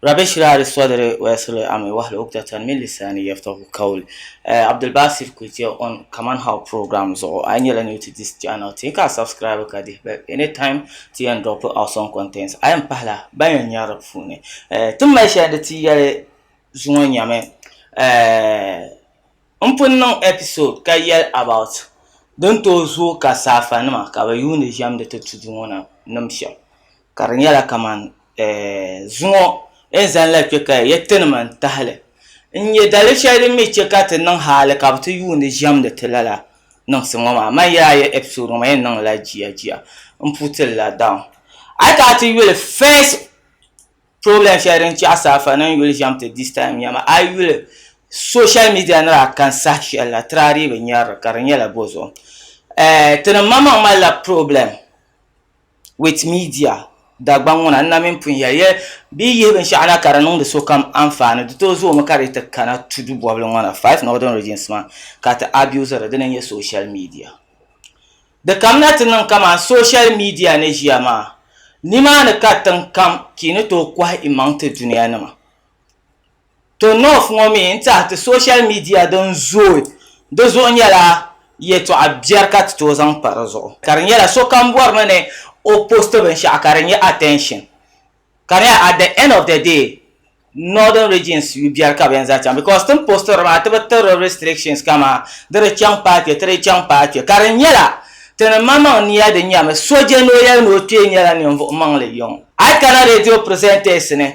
Rabbi shrah li sadri wa yassir li amri wahlul uqdatan min lisani yafqahu qawli. Abdulbasir Kuche on Kaman How program zuɣu. A yi nyɛla new to this channel, ti ka subscribe ka dihi bell anytime ti yɛn drop awesome contents. A yɛn pahila ban yɛn nyari di puuni. Ti ni mali shɛli ni ti yɛli zuŋɔ nyami n pun niŋ episode ka yɛli about din tooi zooi ka saafanima ka bɛ yuundi ʒɛmdi ti tudu ŋɔ na nim shɛm. Ka di nyɛla kaman zuŋɔ n zani la kpe ka ya tinima n-tahi li. N-nyɛ daliri shɛli din mi che ka ti niŋ hali ka bɛ ti yuundi ʒiɛmdi ti lala niŋsim ŋɔ maa. Man yɛli a ya episode ŋɔ maa yɛn niŋ la jia jia m-puti li la down. A yi kana ti yuli first problem shɛli din chaɣisi afa ni n yuli ʒiɛm ti this time nyɛmi a yi yuli social media ni daa kani saha shɛli la ti daa dii bi nyari li ka di nyɛla bɔ zuɣu. Tinim maŋmaŋ malila problem. with media Dagbaŋ ŋɔ na n na mini pun yɛli ya bɛ yi yihi binshɛɣu na ka di niŋdi sokam anfaani di tooi zoomi ka di ti kana tudu bɔbili ŋɔ na five northern regions maa ka ti abuse li dini n-nyɛ social media di kamina ti niŋ kaman social media ni ʒiya maa nimaani ka tiŋ kam ka yi ni tooi kɔhi yi maŋ ti dunia nima. To North ŋɔ mi n-tɛhi ti social media din zooi di zuɣu nyɛla yɛltɔɣa biɛri ka ti tooi zaŋ pa di zuɣu ka di nyɛla sokam bɔrimi ni o posti binshɛɣu ka di nyɛ attention ka di nyɛla at the end of the day Northern regions yu biɛri ka bɛ yɛn zaŋ chaŋ because ti ni postiri maa ti bi tiri restrictions kaman di di chaŋ paai kpe ti di chaŋ paai kpe ka di nyɛla ti ni maŋmaŋ nia di nyami so je ni o yɛli ni o kpee nyɛla ninvuɣ maŋli yiŋ. A yi kana radio presenters ni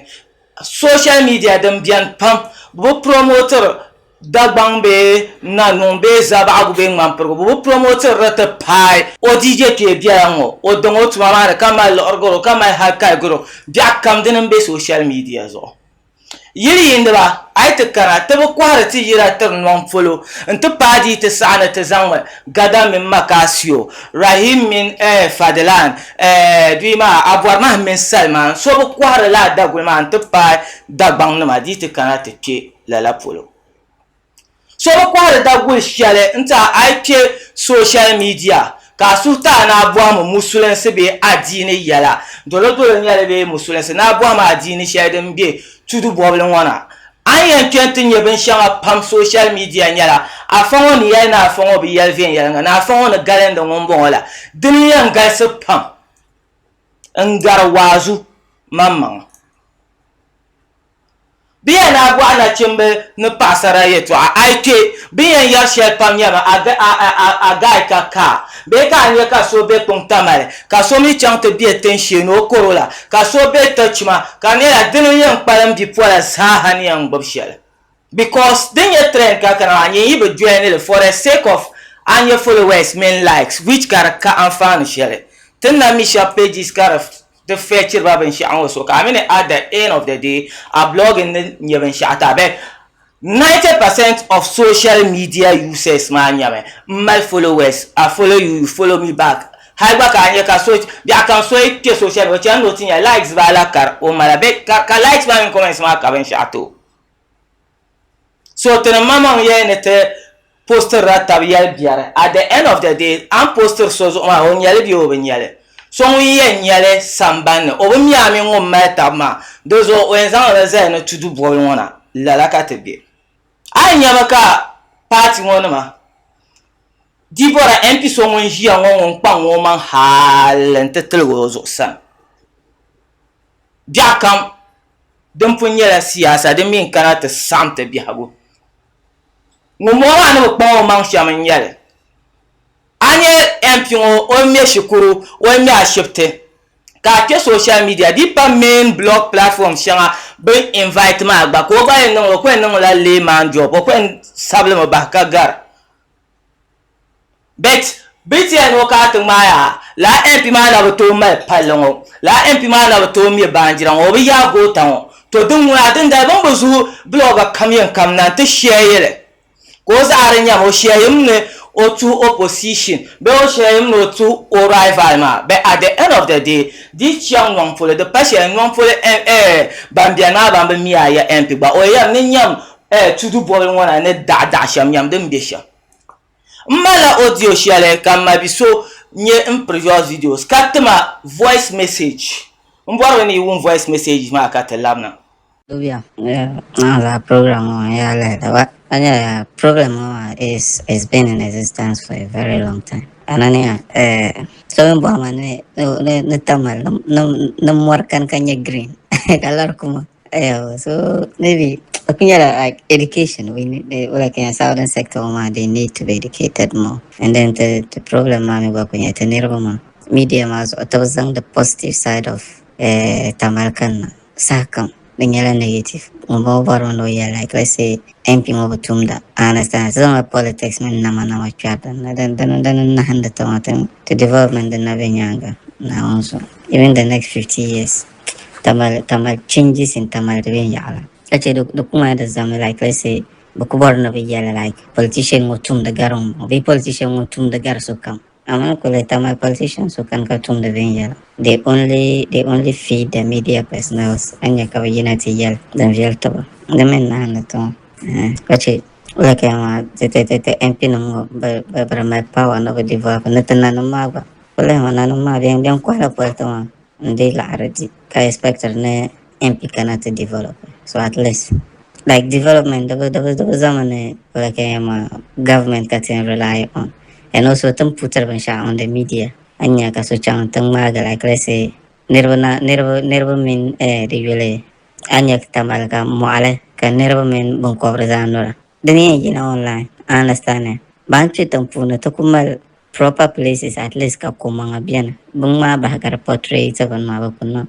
Social media din beni pam bɛ bi promotiri Dagbaŋ bee Nanuŋ bee Zabaɣigu bee Ŋmampirigu bɛ bi promotiri li ti paai. O DJ kpee bela ŋ-ŋɔ, o diŋ o tuma maa ni ka mali liɣiri gari o ka mali hali kali gari o, biɛɣu kam dini m-be social media zuɣu. Yili yiindiba, a yi ti kana, ti bi kɔhiri ti yira tiri nɔŋ polo nti paai di yi ti saɣi ni ti zaŋmi Gada mini Makasio, Rahim mini eh Fadilan eh dui maa, Abɔrimahi mini Salman, so bi kɔhiri lala daguli maa nti paai Dagbaŋ nima di yi ti kana ti kpe lala polo. So bi kɔhiri daguli shɛli nti a a yi kpe social media ka a suhu ti a ni a bɔhimi musulinsi bee adiini yɛla, dolodolo n-nyɛ li bee musulinsi, ni a bɔhimi adiini shɛli din be tudu bɔbili ŋɔ na. A ni yɛn kpe nti nya binshɛŋa pam social media nyɛla afa ŋɔ ni yɛli ni afa ŋɔ bi yɛli viɛnyɛliŋga ni afa ŋɔ ni galindi ŋumbɔŋɔ la dini n-yɛn galisi pam n-gari waazu maŋmaŋa. Bɛ yɛn ni a bɔhi nachimba ni paɣisara yɛtɔɣa, a yi kpe, bɛ ni yɛn yɛri shɛli pam nyɛmi a guy ka car bee ka a nya ka so be kpiŋ Tamale ka so mi chaŋ ti be tinshee ni o koro la ka so be Techiman ka di nyɛla dini n-yɛn kpalim bipola zaaha ni yɛn gbubi shɛli because din nyɛ trend ka kana maa nyin yi bi join li for the sake of a nya followers mini likes which ka di ka anfaani shɛli ti ni na mi shɛba pages ka di Ti fetchiri ba binshɛɣu ŋɔ so ka a mi ni at the end of the day a blogging ni nyɛ binshɛɣu ti a bɛ 90% of social media users maa nyɛmi m mali followers I follow you you follow me back hali gba ka a nyɛ ka so biɛɣu kam so yi kpɛ social media o chani ni o ti nya likes baa la ka o mala bɛ ka likes maa mini comments maa ka binshɛɣu ti o. So ti ni maŋmaŋ yɛli ni ti postirila tab yɛli biɛri, at the end of the day a ni postiri so zuɣu maa o nyɛli bee o bi nyɛli? So ŋun yɛn nyɛli sambanni o bi mi a mini ŋun mali tab maa, di zuɣu o yɛn zaŋ li zali ni tudu bɔbili ŋɔ na, lala ka ti be. A yi nyami ka paati ŋɔ nima di bɔra MP so ŋun ʒiya ŋɔ ŋun kpaŋ o maŋ hali nti tiligi o zuɣu sani biɛɣu kam. Din pun nyɛla siyaasa din mi n-kana ti saɣim ti biɛhigu. Ŋumbɔŋɔ maa ni bi kpaŋ o maŋ shɛm n-nyɛ li. A nya MP ŋɔ o ni me shikuru, o ni me ashibiti, ka a kpe social media di pa main blog platform shɛŋa bɛ ni invite maa gba ka o gba yɛn niŋ o ku yɛn niŋla layman job, o ku yɛn sabili mi bahi ka gari. Bet bɛ ti yɛli ni o kana ti ŋmaai a, lala MP maa na bi tooi mali palli ŋɔ, lala MP maa na bi tooi me baanjira ŋɔ, o bi yaai goota ŋɔ. To din ŋuna dindali bɛ ni bi zuhi blogger kam yɛn kamina nti share li ka o zaɣa di nyami o share mi ni o tuhi opposition bee o share mi ni o tuhi o rival maa but at the end of the day di chaŋ nɔŋ polo di pa shɛli nɔŋ polo ban beni maa ban bi mi a ya MP gba o yɛmi ni nyam tudu bɔbili ŋɔ na ni daɣi daɣi shɛm nyam din be shɛm. M malila audio shɛli ka m mabi so nyɛ n previous videos ka ti ma voice message. M bɔrimi ni yi wum voice message maa ka ti labina. Dubia. Yeah, now that program on yeah, like that. And yeah, problem is it's been in existence for a very long time. And then yeah, so in Burma ne ne ne tamal ne ne morkan kanya green color kuma. Yeah, so maybe like education we need they, like in southern sector ma they need to be educated more. And then the problem ma mi gba kunya te niriba ma media ma so to zaŋ the positive side of tamal kan sahakam di nyɛla negative. Ŋun bɔŋɔ bɔrimi ni o yɛli like let's say MP ŋɔ bi tumda. I understand. Ti zaŋla politics mini nama nama kpɛri din ni din din din nahindi tiŋa ti ti development din na be nyaaŋa Naawuni zuɣu. Even the next 50 years Tamale Tamale changes in Tamale di bɛ yaɣila. Ka che di di kuma di zami like let's say bi ku bɔri ni bi yɛli like politician ŋɔ tumdi gari ŋun bɔŋɔ bee politician ŋɔ tumdi gari sokam. Amaa kuli Tamale politician so kani ka tumdi viɛnyɛla. They only they only feed the media personnels a nya ka bɛ yina ti yɛli din viɛli tiba. Di mi nahindi tiŋa. Ka che like maa ti ti ti ti MP nim ŋɔ bɛ bɛ bɛ di mali power ni bɛ develop ni ti nanim maa gba. Kuli ŋɔ nanim maa bɛn bɛn kɔhila politi maa n deei laɣiri di ka expectiri ni MP kana ti develop. So at least like development di bi di bi di bi zami ni like maa government ka ti yɛn rely on and also ti ni putiri binshaɣu on the media a ni nya ka so chaŋ ti ŋmaagi like let's say niriba na niriba niriba mini eh, di yuli a ni nya Tamale ka mɔɣili ka niriba mini binkɔbiri zaa nura di ni yɛn yina online I understand ban kpe tiŋ puuni ti ku mali proper places at least ka ko maŋa beni bɛ ŋmaai bahi ka di portray ti bini maa bɛ ku niŋ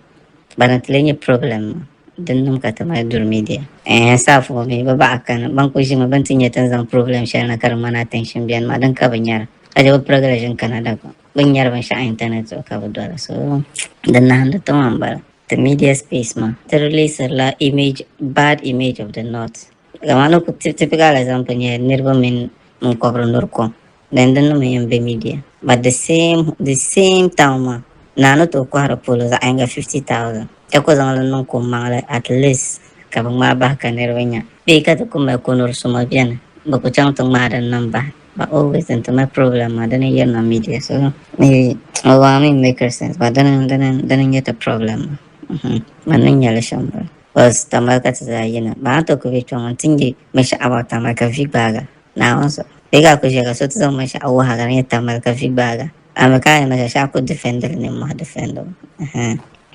bana ti lee nyɛ problem maa din niŋ ka ti mali duri media eh staff ŋɔ mi bɛ baɣa kani ban ku ʒimi bɛ ni ti nya ti ni zaŋ problem shɛli na ka di ŋmani attention beni maa din ka bɛ nyara ka che bɛ pirigili ʒini Canada gba bɛ ni nyari binshɛɣu internet zuɣu ka bɛ doli so di nahindi ti ŋɔ m-bala ti media space maa ti releasirila image bad image of the north Kamani ku typical example nyɛla niriba mini binkɔbiri nuri kom then di nim yɛn be media but the same the same town maa naa ni tooi kɔhiri polo zaɣ yinga 50,000 ka ku zaŋli niŋ kom maŋli at least ka bi ŋmaai bahi ka niriba nya bee ka ti ku mali konuri suma beni bi ku chaŋ ti ŋmaai din niŋ bahi but always din ti mali problem maa dini yirina media so maybe o waa mi make sense but dini dini dini n-nyɛ ti problem maa man ni nyɛli shɛm bala. Cause Tamale ka ti zaa yina. Maa to ku be kpɛŋɔ nti nya binshɛɣu about Tamale ka vi gbaag a. Naawuni zuɣu. Bee ka a ku ʒiya ka so ti zaŋ binshɛɣu wuhi a ka di nyɛ Tamale ka vi gbaag a. A mi ka a ni shɛli ku defend li nimmohi defend o.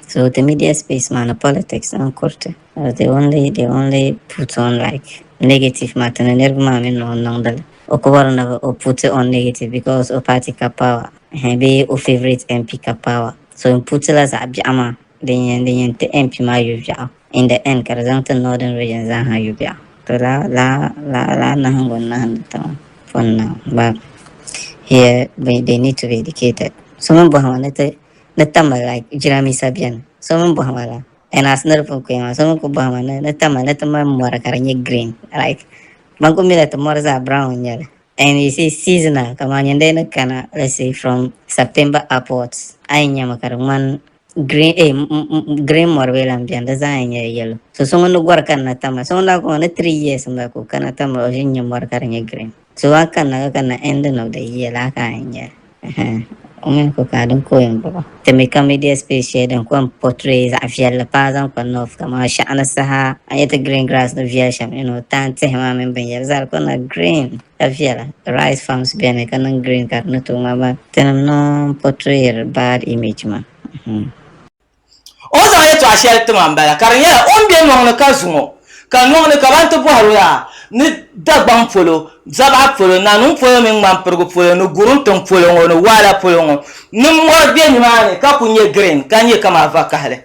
So the media space maa ni politics n kuriti. They only they only put on like negative maa ti ni niriba maa mi ni o niŋdi li. O ku bɔri ni o put it on negative because o party ka power bee o favourite MP ka power. So n put la zaɣ biɛɣu maa. Din yɛn din yɛn ti MP maa yu biɛɣu in the end ka di zaŋ ti Northern region zaa ha yu biɛɣu. To la la la la nahingu n nahindi tiŋa for now but here they need to be educated. So min bɔhima ni ti ni Tamale like jiranbiisa beni so min bɔhima la and as ni di pun kuyama so min ku bɔhima ni ni Tamale ni ti mali mɔri ka di nyɛ green like ban ku mila ti mɔri zaa brown n nyɛli. And you see seasonal kaman nyɛndee ni kana let's say from September upwards a yi nyami ka di ŋmani green eh, green mɔri bee lan beni di zaa yɛn nyɛla yellow. So so ŋun ni gɔri kanna Tamale so ŋun daa kɔŋ ni 3 years m-bala ka o kana Tamale o ʒini nya mɔri ka di nyɛ green. So a kanna ka kanna ending of the year laa ka a yɛn nyɛli. O mini ko ka din ko yɛn bɔŋɔ. Ti mi ka media space shɛli din ko n portray zaɣ viɛlli paai zaŋ kpa north kamani shɛɣu ni saha a nyɛ ti green grass ni viɛli shɛm you know tan tihi maa mini binyɛra zaa di ko na green ka viɛla rice farms beni ka niŋ green ka di ni tooi ŋma ba tinim niŋ portray bad image maa. O ni zaŋ yɛtɔɣa shɛli ti ma m-bala, ka di nyɛla o ni be nɔŋ ni ka zuŋɔ, ka nɔŋ ni ka ban ti bɔhir o yaa ni Dagbaŋ polo, Zabaɣa polo, Nanuŋ polo mini Ŋmampirigu polo ni Guruntiŋ polo ŋɔ ni Waala polo ŋɔ ni mɔri be nimaani ka ku nyɛ green ka nyɛ kaman vakahili,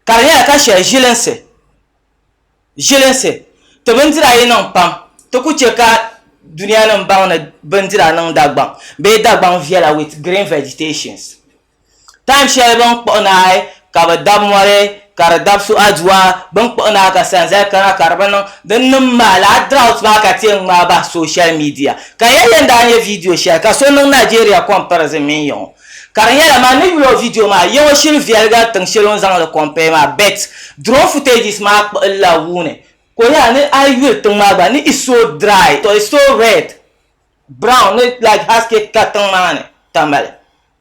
ka di nyɛla ka shɛli ʒilinsi. Ʒilinsi, Ti bindira yi niŋ pam, ti ku che ka dunianim baŋ ni bindira niŋ Dagbaŋ bee Dagbaŋ viɛla with green vegetations. Time shɛli bɛ ni kpuɣi naai ka bɛ dabi mɔri ka di dabi su adua, bɛ ni kpuɣi naai ka sanzali kana ka di bi niŋ din niŋ maa lala drought maa ka ti yɛn ŋmaai bahi social media. Ka n yɛli yɛn daa nya video shɛli ka so niŋ Nigeria comparison mini ya ŋɔ. Ka di nyɛla maa ni yuli o video maa ya ŋɔ shiri viɛliga tiŋ shɛli o ni zaŋli compare maa bet drone footages maa kpuɣili la wuuni ka o yaa ni a yi yuli tiŋ maa gba ni it's so dry or it's so red brown ni like haske ka tiŋ maa ni Tamale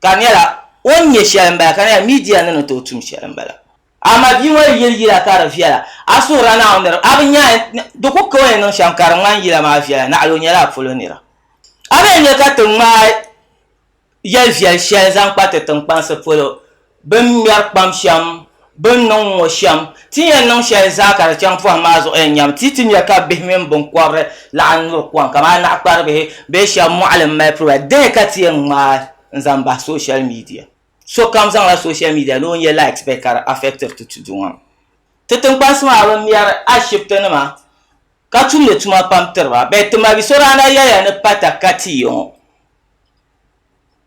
ka di nyɛla o ni nyɛ shɛli m-bala ka di nyɛla media ni ni tooi tum shɛli m-bala. Amaa bia ŋɔ yi yili yila ka di viɛla, a suhirila Naawuni ni a bi nya di ku ka o ni niŋ shɛm ka di ŋmani yila maa viɛla, naɣila o nyɛla a polo nira. A mi ni nya ka ti ŋmaai yɛl viɛl shɛli zaŋ kpa ti tiŋkpansi polo, bɛ ni ŋmɛri kpam shɛm, bɛ ni niŋ ŋ-ŋɔ shɛm, ti ni yɛn niŋ shɛli zaa ka di chaŋ pɔhim maa zuɣu yɛn nyami ti ti nya ka bihi mini biŋkɔbiri laɣim nyuri kom kamani naɣikparibihi bee shɛba mɔɣili m-mali piriba. Dihi ka ti yɛn ŋmaai n-zaŋ bahi social media. Sokam zaŋla social media ni o nya likes bɛ ka di affectiri ti tudu ŋɔ. Ti tiŋkpansi maa bi mɛri ashibitinima ka tumdi tuma pam tiri ba. Bɛ ti mabi so daa na yɛliya ni pata ka ti ya ŋɔ.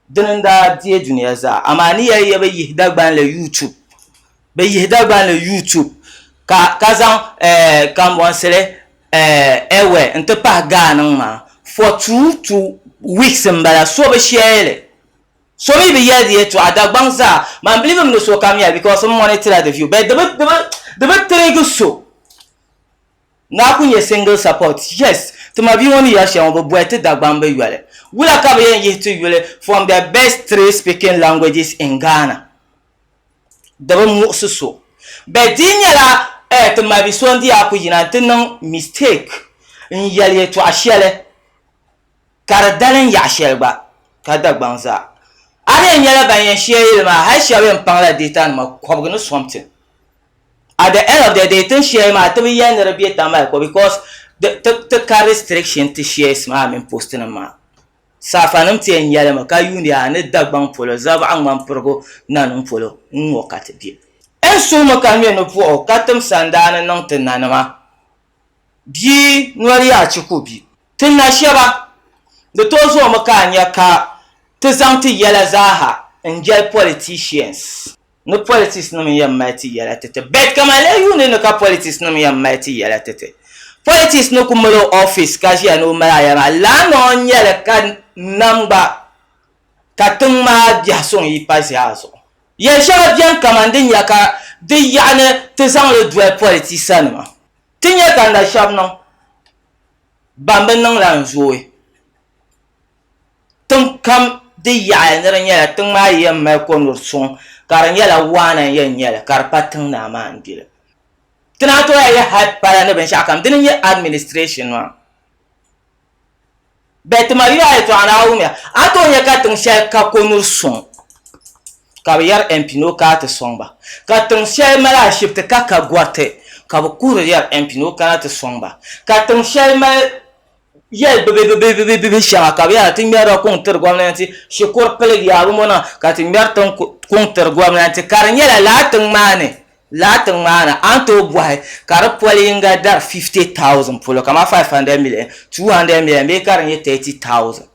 Dini n-daa deei dunia zaa. Amaa ni yɛli ya bɛ yihi Dagbanli YouTube, bɛ yihi Dagbanli YouTube ka ka zaŋ eh, Kambɔnsili eh, Ewe nti pahi Gaa niŋ maa for 2 to weeks m-bala so bi share li. So mi bi yɛli di yɛltɔɣa Dagbaŋ zaa. Man believe mi ni sokam yɛli because n monitor la the view but di bi di bi di bi tirigi so. Naa ku nyɛ single support yes ti ma bia ŋɔ ni yɛri shɛm ŋɔ bi boli ti Dagbaŋ bi yoli. Wula ka bi yɛn yihi ti yuli from the best three speaking languages in Ghana? Di bi muɣisi so. But di yi nyɛla eh ti ma bi so n-di a ku yina nti niŋ mistake n yɛli yɛltɔɣa shɛli Ka di dalim yaɣ shɛli gba, ka Dagbaŋ zaa. A di yɛn nyɛla ban yɛn share yili maa, hali shɛba yɛn paŋla data nima kɔbigi ni something. At the end of the day, ti ni share maa ti bi yɛli ni di be Tamale ko because ti ti ka restriction ti shares maa mini post nim maa. Saafanim ti yɛn nyɛli mi ka yuuni a ni Dagbaŋ polo, Zabaɣa ŋmanpirigu nanim polo n-ŋɔ ka ti be. N suhimi ka ŋme ni buɣu ka tim sandaani niŋ ti nanima. Bia noli yaa chi ku bi. Ti na shɛba, di tooi zoomi ka a nya ka ti zaŋ ti yɛla zaaha n-jɛli politicians ni politics nim n-yɛn mali ti yɛla ti ti. But kaman lee yuuni ni ka politics nim yɛn mali ti yɛla ti ti. Politics ni ku mali o office ka ʒiya ni o mali a yɛla maa, lala noo n-nyɛli ka nam gba ka tiŋ maa biɛhi suŋ yi pa ʒe a zuɣu. Yɛl shɛŋa beni kaman di nya ka di yaɣi ni ti zaŋ li doli politisanima. Ti nya ka na shɛba niŋ ban bi niŋ la n-zooi. Tiŋ kam di yaɣiya ni di nyɛla tiŋ maa yi yɛn mali kɔnyuri suŋ ka di nyɛla waana n-yɛn nyɛ li ka di pa tiŋ naa maa n-gbi li. Ti naan tooi lahi yɛli hali pala ni binshɛɣu kam dini n-nyɛ administration maa. Bɛ ti ma yuli a yɛtɔɣa ni a wumya, a ni tooi nya ka tiŋ shɛli ka kɔnyuri suŋ ka bɛ yɛri MP ni o kana ti sɔŋ ba, ka tiŋ shɛli mali ashibiti ka ka gɔriti ka bɛ kuhiri yɛri MP ni o kana ti sɔŋ ba, ka tiŋ shɛli mali yɛli bibibibibibibi shɛŋa ka bɛ yɛra ti ŋmɛrila kuŋ tiri gomnanti, shikuru piligiya bɛ mɔna ka ti ŋmɛri tiŋ kuŋ tiri gomnanti ka di nyɛla lala tiŋ maa ni Lala tiŋ maa ni a ni tooi bɔhi ka di poli yiŋga dari 50,000 polo kamani 500 million, 200 million bee ka di nyɛ 30,000.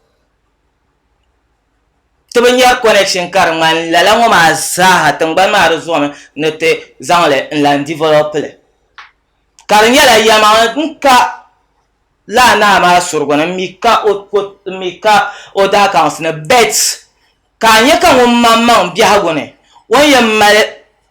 Ti bi nyari connection ka di ŋmani lala ŋɔ maa zaaha tiŋgbani maa di zomi ni ti zaŋli n-lan develop li. Ka di nyɛla yɛlimaŋli n ka lala naa maa surugu ni m-mi ka o m-mi ka o daakaunsi ni bet Ka a nya ka ŋun maŋmaŋ biɛhigu ni, o ni yɛn mali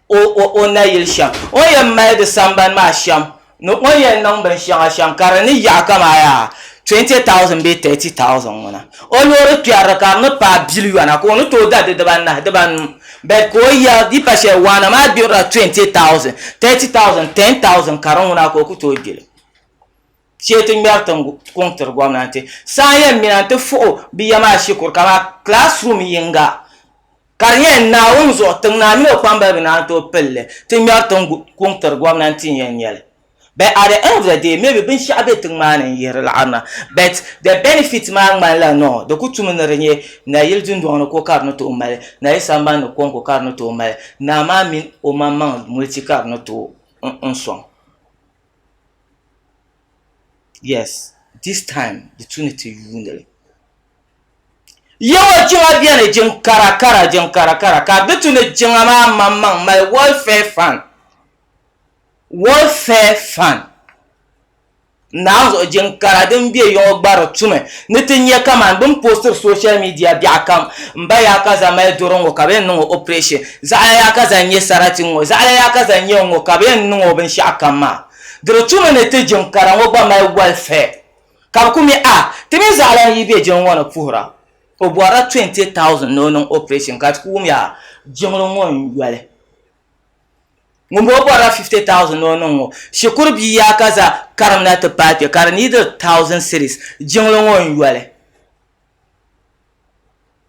o nayili shɛm, o ni yɛn mali di sambani maa shɛm ni o ni yɛn niŋ binshɛŋa shɛm ka di ni yaɣi kaman yaa 20,000 bee 30,000 ŋuna. O loori kpɛrili ka di ni paai biliyɔna ka o ni tooi da di dibanahi, dibanu. But ka o ya di pa shɛli waana maa gbirila 20,000, 30,000, 10,000 ka di ŋuna ka o ku tooi gbi li. Shee ti ŋmɛri tiŋ kuŋ tiri gomnanti. Saa yɛn mina nti fuɣi bɛ ya maa shikuru kamani classroom yiŋga ka di nyɛla Naawuni zuɣu tiŋ naa mini o kpambaliba naan tooi pili li ti ŋmɛri tiŋ kuŋ tiri gomnanti n-yɛn nyɛ li. But at the end of the day maybe binshɛɣu be tiŋ maa ni n-yihiri laɣiri na but the benefit maa ŋmanila no di ku tumi ni di nyɛ nayili dundɔŋ ni ko ka di ni tooi mali, nayili sambani ni kɔŋko ka di ni tooi mali, naa maa mini o maŋmaŋ muliti ka di ni tooi n sɔŋ. Yes, this time di tu ni ti yuuni li. Yawa jiŋa beni jiŋ kara kara jiŋ kara kara ka di tu ni jiŋa maa maŋmaŋ mali welfare fund. Welfare fund. Naawuni zuɣu jiŋ kara din be yiŋɔ gba di tumi ni ti nya kaman bɛ ni postiri social media biɛɣu kam m ba yaakaza mali doro ŋɔ ka bɛ yɛn niŋ o operation zaɣila yaakaza n-nyɛ sarati ŋɔ zaɣila yaakaza n-nyɛ ŋɔ ka bɛ yɛn niŋ o binshɛɣu kam maa. Di di tumi ni ti jiŋ kara ŋɔ gba mali welfare ka bɛ ku mi a ti mi zaɣila n yi be jiŋ ŋɔ ni puhira o bɔrila 20,000 ni o niŋ operation ka ti ku wum yaa jiŋli ŋɔ n-yoli. Ŋun bɔŋɔ bɔrila 50,000 ni o niŋ ŋɔ. Shikuru bia yaa ka za karim na ti paai kpe ka di neediri 1,000 cedis jiŋli ŋɔ n-yoli.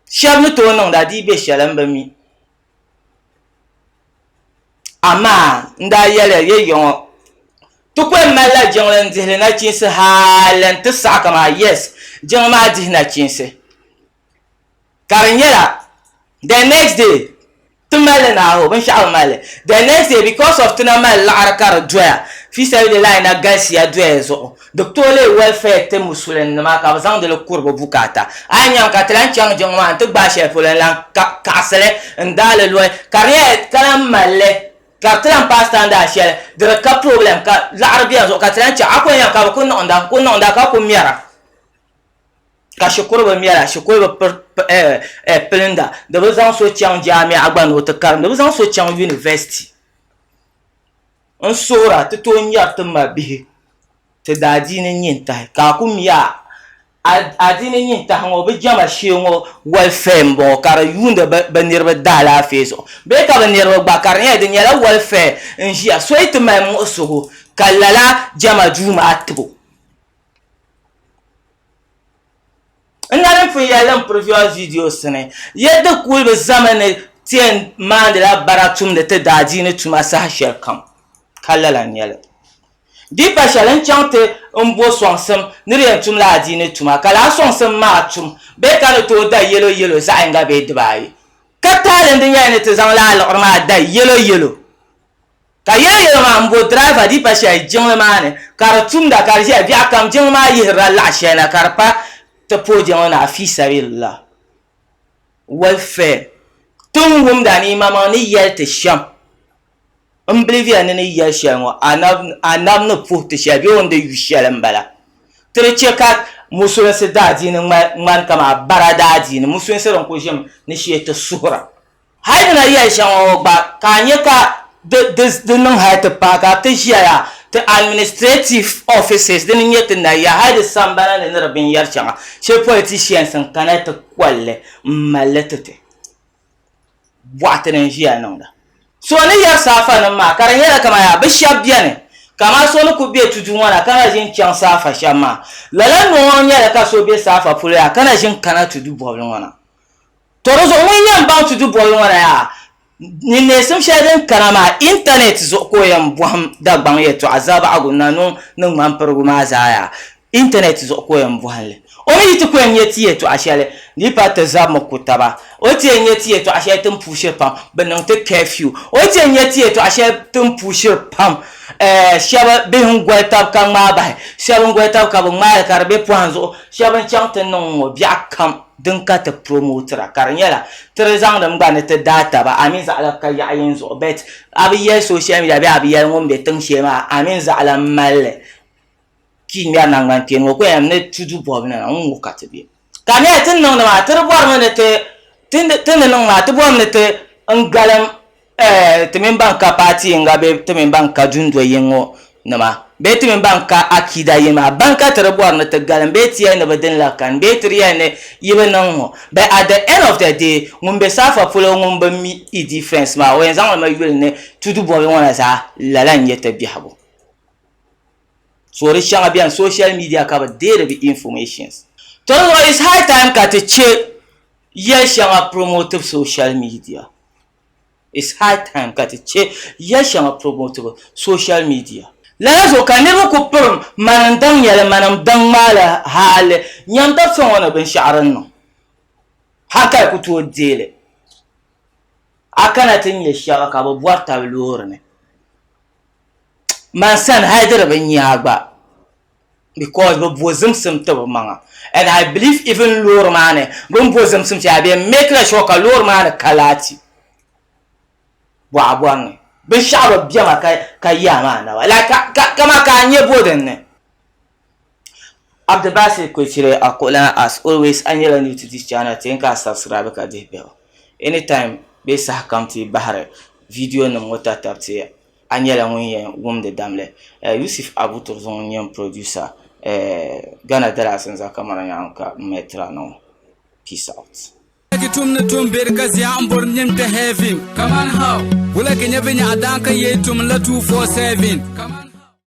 Shɛba ni tooi niŋda di yi be shɛli m bi mi. Amaa n daa yɛliya, Yɛyɔ ŋɔ, ti ku yɛn malila jiŋli n-dihili nachiinsi hali nti saɣi kaman yes, jiŋli maa dihi nachiinsi. Ka di nyɛla the next day ti mali li naaho binshɛɣu bi mali li the next day because of ti na mali liɣiri ka di doya fiisabilillahi na galisiya doya zuɣu di ku tooi leei welfare ti musulinnima ka bi zaŋdi li kuri bi bukaata. A yi nyami ka ti lahi chaŋ jiŋli maa nti gbaai shɛli polo n-lahi kaɣisi li n-daai li lɔhi ka di nyɛla ka lahi mali li ka di ti lahi paai standard shɛli di di ka problem ka liɣiri beni zuɣu ka ti lahi chaŋ a ku yɛn nyami ka bɛ ku niŋda ku niŋda ka ku mɛra ka shikuru bi mɛra shikuru bi pilinda di bi zaŋ so chaŋ jaami'a gba ni o ti karim di bi zaŋ so chaŋ university n suhura ti tooi nyari ti mabihi Ti daadiini nyintahi ka a ku mi a adiini nyintahi ŋɔ bɛ jɛma shee ŋɔ welfare m-bɔŋɔ ka di yuundi bɛ niriba daalaafee zuɣu bee ka bɛ niriba gba ka di nyɛla di nyɛla welfare n-ʒiya so yi ti mali muɣisigu ka lala jɛma duu maa tibi o. N na ni pun yɛli li n previous videos ni, yɛddi kuli bi zami ni ti yɛn maandila bara tumdi ti daadiini tuma saha shɛli kam ka lala n-nyɛ li. Di pa shɛli n chaŋ ti n bo sɔŋsim ni di yɛn tum la adiini tuma, ka lala sɔŋsim maa tum bee ka ni tooi da yɛlo yɛlo zaɣ yinga bee dibaayi. Ka taali n di nyɛla ni ti zaŋ lala liɣiri maa da yɛlo yɛlo. Ka yɛlo yɛlo maa n bo driver di pa shɛli jiŋli maa ni ka di tumda ka di ʒiya biɛɣu kam jiŋli maa yihirila laɣ shɛli na ka di pa ti pooi jiŋli ni fi sabilillah welfare. Ti ni wumda ni yimaŋmaŋ ni yɛli ti shɛm. N biliviya ni ni yɛli shɛli ŋɔ, Anab ni puhi ti shɛli bee o ni di yu shɛli m-bala. Ti di chɛ ka musulinsi daadiini ŋmani kaman bara daadiini, musulinsi din kul ʒimi ni shee ti suhira. Hal di na yɛli shɛŋa ŋɔ gba, ka a nya ka di niŋ hal ti paai ka ti ʒiya yaa ti administrative offices dini n-nyɛ ti nayiya hal di sambana ni ni di binyɛr shɛŋa shee politicians n-kana ti koli li m-mali li ti ti. bɔɣa ti ni n-ʒiya niŋda. So ni yɛri saafanim maa ka di nyɛla kaman yaa bɛ shɛba beni kaman so ni kul be tudu ŋɔ na ka na ʒi n-chaŋ saafa shɛm maa. Lala noo ŋɔ nyɛla ka so be saafa polo yaa ka na ʒi n-kana tudu bɔbili ŋɔ na. Tɔ di zuɣu ŋun yɛn baŋ tudu bɔbili ŋɔ na yaa ninneesim shɛli din kana maa intanɛt zuɣu ka o yɛn bɔhim Dagbaŋ yɛtɔɣa zabaɣigu nanuŋ ni ŋmanpirigu maa zaa yaa. Intanɛt zuɣu ka o yɛn bɔhim li. O mi yi ti ku yɛn nya ti yɛtɔɣa shɛli, di yi pa ti zabimi ku taba. O ti yɛn nya ti yɛtɔɣa shɛli ti ni puushiri pam, bɛ niŋ ti curfew. O ti yɛn nya ti yɛtɔɣa shɛli ti ni puushiri pam, ɛɛh shɛba bihi n-goli taba ka ŋmaai bahi, shɛba n-goli taba ka bɛ ŋmaai li ka di be pɔhim zuɣu, shɛba n-chaŋ ti niŋ ŋ-ŋɔ biɛɣu kam din ka ti promootira ka di nyɛla ti di zaŋdi mi gba ni ti daai taba a mini zaɣila ka yaɣa yini zuɣu but a bi yɛli social media bee a bi yɛli ŋun be tiŋ shee maa a mini zaɣila m-mali li. Ki ŋmɛri naŋgban kpeeni ŋɔ ku yɛn ni tudu bɔbu ni na ŋ-ŋɔ ka ti be. Ka nyɛla ti ni niŋdi maa ti di bɔrimi ni ti ti ni niŋ maa ti bɔrimi ni ti n galim ti mini ban ka paati yiŋga bee ti mini ban ka dundo yini ŋɔ nima bee ti mini ban ka akida yini maa ban ka ti di bɔri ni ti galim bee ti yɛli ni bi dini la kani bee ti di yɛli ni yi bi niŋ ŋɔ but at the end of the day ŋun be saafa polo ŋun bi mi i difference maa o yɛn zaŋli mi yuli ni tudu bɔbili ŋɔ na zaa lala n-nyɛ ti biɛhigu. So di shɛŋa beni social media ka bi deeri bi informations. To di zuɣu it's high time ka ti che yɛli shɛŋa promotive social media. It's high time ka ti che yɛli shɛŋa promotive social media. Lala zuɣu ka niriba ku pirim mani n daŋ nyɛli mani n daŋ maa li hali nyam dabisa ŋɔ ni binshɛɣu din niŋ hali ka di ku tooi deeli. A kana ti nya shɛba ka bɛ bɔri taba loori ni. Man sani hali di di bi nya a gba because bi bo zimsim ti bi maŋa and I believe even loori maa ni bi ni bo zimsim shɛli a bɛ make la sure ka loori maa ni ka laati bɔɣa bɔri ni binshɛɣu bi bɛma ka yaa maa naba like kaman ka a nya bo dinni. Abdulbasir Kwechire Akuɣulana as always a nyɛla new to this channel ti yɛn ka a subscribe ka dihi biɛhigu anytime bee saha kam ti bahiri video nim ŋɔ tatabti a nyɛla ŋun yɛn wumdi damli. Yusuf Abu Turzun n-nyɛ m producer. Ghana Dallas n-za kamara nyaŋ ka m mali tira niŋ. Peace out. ki tum ni tum beri ka zia n bori nyin kpe heaven. Kaman how? Wula ki nyɛ binyaɣu daan ka yee tum la 247.